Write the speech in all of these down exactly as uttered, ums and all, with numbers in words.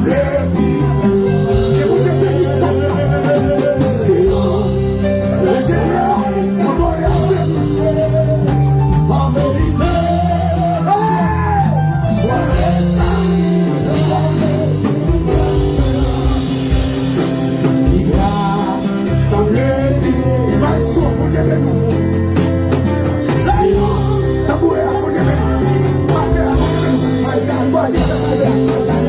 Ke Bondye beni staf la. Senyè, enjenyè, kote w ye avè nou? An verite, ale! Li ka sanble pi mal sou Bondye beni w. Senyè, tanbou a Bondye beni w. Batè a Bondye beni w. Ay, ay, ay, ay, ay.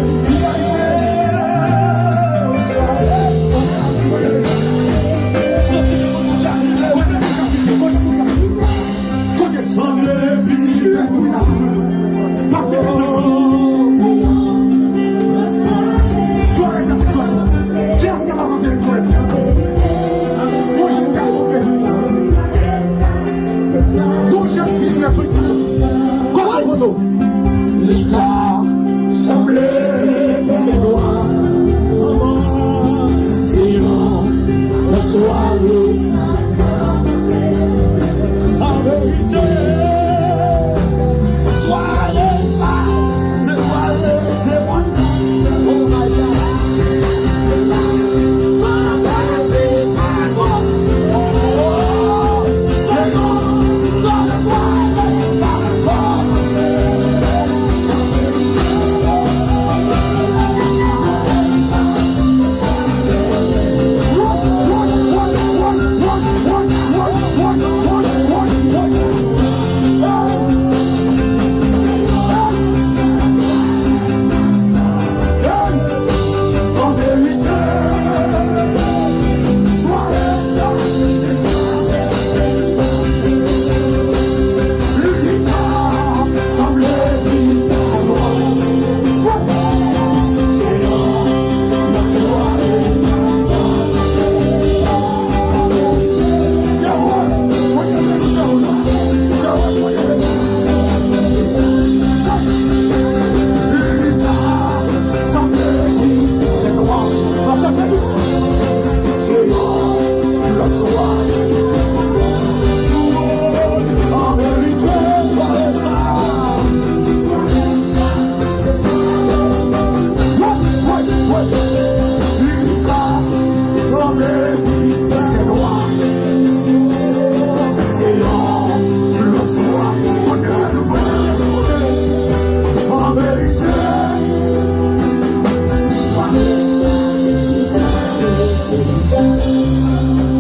Soti nan Bondye, kote Bondye kote Bondye kote Bondye. Pase. Sware sa se sware. Kiyès ki ap avanse vin kote Bondye? Yon jèn gason de. Yon jèn fi de. Kote, kote? Li ka sanble fènwa. Se yon lòt sware. An verite, sware sa, se sware de mwen. Oh my God.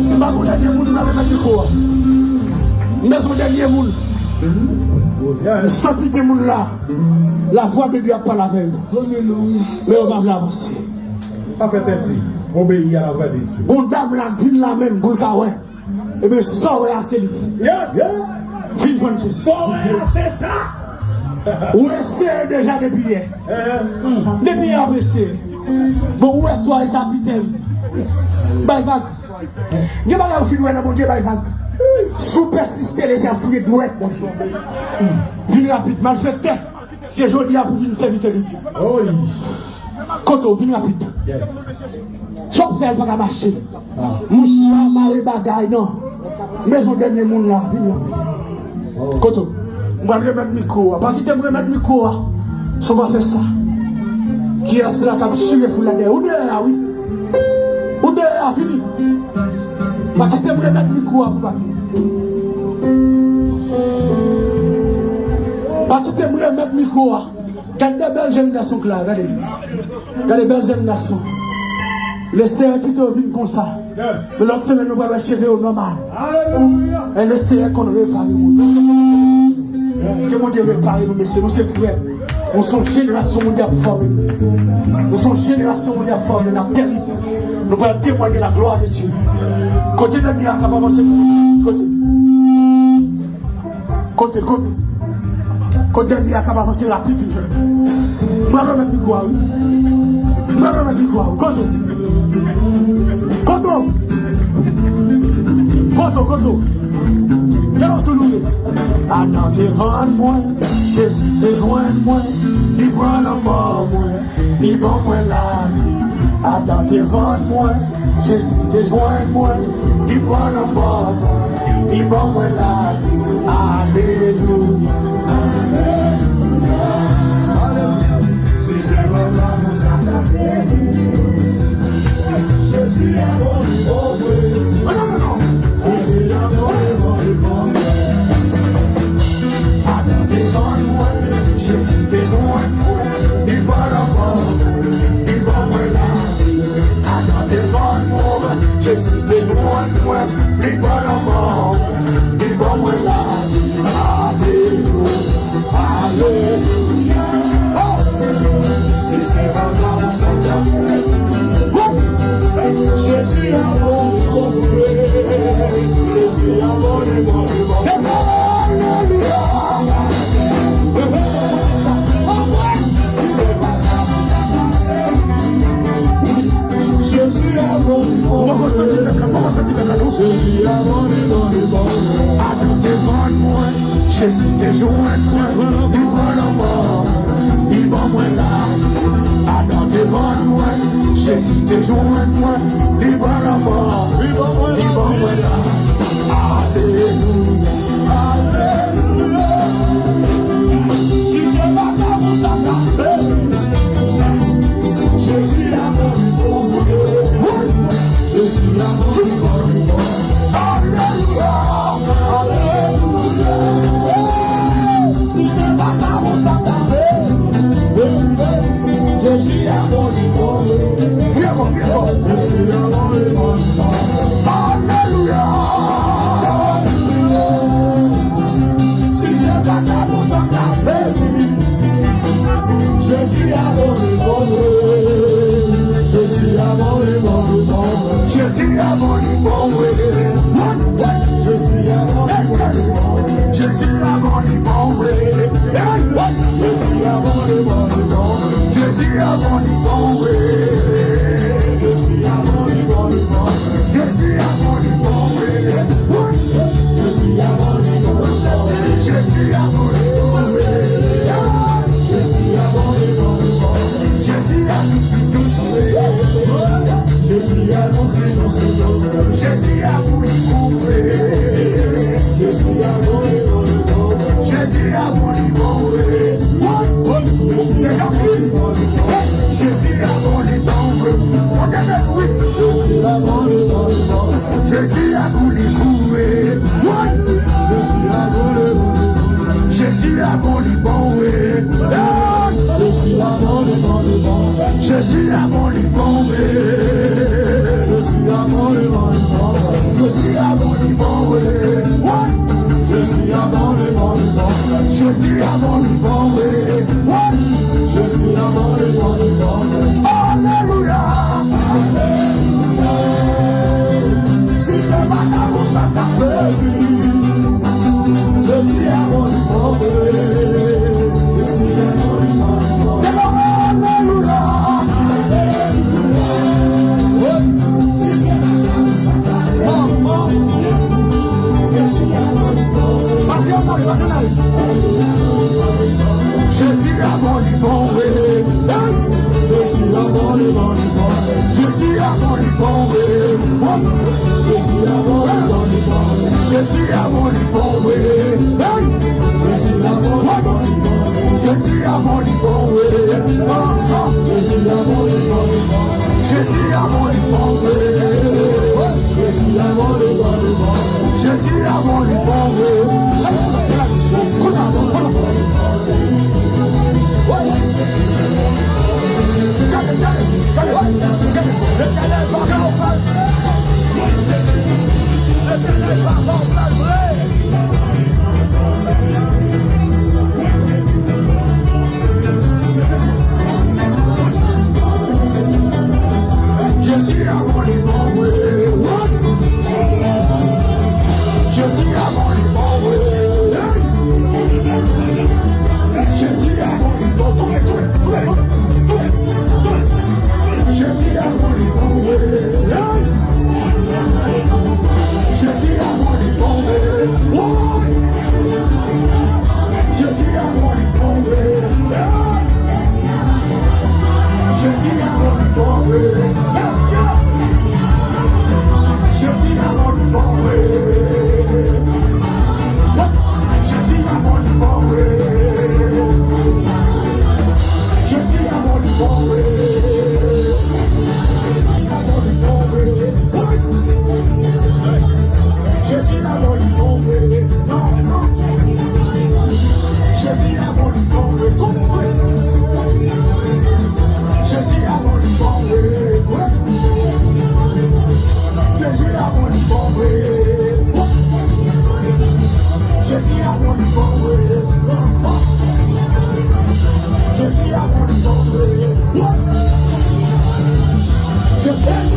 M pa gon dènye moun m pral remèt mikwo a. M bezwen dènye moun. M santi gen moun la. Lavwa de Dye ap pale avè yo. Men yo pa vle avanse. Pa fè tèt di. Obeyi a lavwa de Dye. Gon dam la k vin la menm pou l ka wè. Ebyen, sa w wè a se li. Yes. Vin jwenn Jezi. Sa w wè a se sa. Ou eseye deja depi yè. Depi yè w ap eseye. Bon, ou wè sware sa piten wi. Bay vag. Gen bagay ou fin wè nan Bondye, bay vag. Si w pèsiste, Leseyè ap fouye dwèt nan ou. Vin rapid, malfektè. Se jodi a pou w vin sèvitè de Dye. Kote w, vin rapid. Sa w ap fè a pa ka mache. Mouchwa mare bagay nan. M bezwen dènye moun la, vin rapid. Kote w? M pral remèt mikwo a. Pa kite m remèt mikwo a. Si w pa fè sa. Kiyès la k ap chire foul la dèyè? Ou dèyè a, wi. Ou dèyè a, vini. Pa kite m remèt mikwo a pou pa vini. Pa kite m remèt mikwo a. Gade de bèl jèn gason k la, gade. Gade bèl jèn gason. Leseyè kite yo vin konsa. Men lòt semèn nou pral wè cheve yo nòmal. E Leseyè konn repare moun. Ke Bondye repare nou, mesye. Nou se frè. Nou se yon jenerasyon Bondye ap fòme. Nou se yon jenerasyon Bondye ap fòme. N ap terib. Nou pral temwanye la glwa de Dye. Kote dènye a k ap avanse? Kote? Kote, kote? Kote dènye a k ap avanse rapid vin jwenn? M pral remèt mikwo a, wi. M pral remèt mikwo a, wi. Kote? Kote? Kote, kote? Kèlòs ou louwe? Adan te vann mwen, Jezi te jwenn mwen, li pran lanmò mwen. Li ban mwen lavi, Adan te vann mwen, Jezi te jwenn mwen, li pran lanmò mwen, li ban mwen lavi, alelouya. Alelouya. Si se mwen pa pou sa ta fè, Poko santi pèp la, poko santi pèp la, non. Adan te vann mwen, Jezi te jwenn mwen, li pran lanmò, li ban mwen la. Adan te vann mwen, Jezi te jwenn mwen, li pran lanmò, li ban mwen la. Alelouya, alelouya. Si se pa ta pou sa ta fè, Jezi a mouri pou mwen. Jezi a mouri pou mwen. Alelouya, alelouya. Si se pa ta pou sa ta fè, Jezi a mouri pou mwen. Jezi a mouri pou mwen. Alelouya. Si se pa ta pou sa ta fè, Jezi a mouri pou mwen. Jezi a mouri, mouri pou mwen. Jezi a mouri pou mwen. Jezi a mouri, mouri pou mwen. Jezi a mouri pou mwen. Jezi a mouri, mouri pou mwen. Jezi a mouri pou mwen. Jezi a mouri, mouri pou mwen. Jezi a mouri pou mwen. Jezi a mouri pou mwen. Jezi a mouri pou mwen. Jezi a mouri pou mwen. Jezi a mouri pou mwen. Jezi a mouri pou mwen. Jezi a mouri pou mwen. Jezi a mouri pou mwen. Jezi a mouri pou mwen. Woy, woy, se Jezi. Jezi a mouri pou mwen. Mwen te fè wi. Jezi a mouri pou mwen. Jezi a mouri pou mwen. Woy. Jezi a mouri pou mwen. Jezi a mouri pou mwen. Hey! Jezi a mouri pou mwen. Jezi a mouri pou mwen. Jezi a mouri pou mwen. Jezi a mouri pou mwen. Woy. Jezi a mouri pou mwen. Jezi a mouri pou mwen. Woy. Jezi a mouri pou mwen. Alelouya. Si se pa ta pou sa ta fè, Jezi a mouri pou mwen. Alelouya. Jezi a mouri pou mwen. Hey! Jezi a mouri pou mwen. Jezi a mouri pou mwen. Woy! Jezi a mouri pou mwen. Jezi a mouri pou mwen. Hey! Jezi a mouri pou mwen. Jezi a mouri pou mwen. Ah, ah. Jezi a mouri pou mwen. Jezi a mouri pou mwen. Jezi a mouri pou mwen. Jezi a mouri pou mwen. Kounya, kounya. Gade, gade, gade, gade. Letènèl pa ka ofèl. Letènèl pa ka ofèl vre. Jezi a mouri pou mwen. Jezi a mouri pou mwen. Jezi a mouri pou mwen. Jezi a mouri pou mwen. Jezi a mouri pou mwen. Woy! Jezi a mouri pou mwen. Jezi a mouri pou mwen. Mesye! Jezi a mouri pou mwen. Jezi a mouri pou mwen. Jezi a mouri pou mwen. Jezi a mouri pou mwen. Jezi a mouri pou mwen. Non, non. Jezi a mouri pou mwen. Tout mwen. Jezi a mouri pou mwen. Jezi a mouri pou mwen. Jezi a mouri pou mwen. Jezi a mouri pou mwen. Jezi.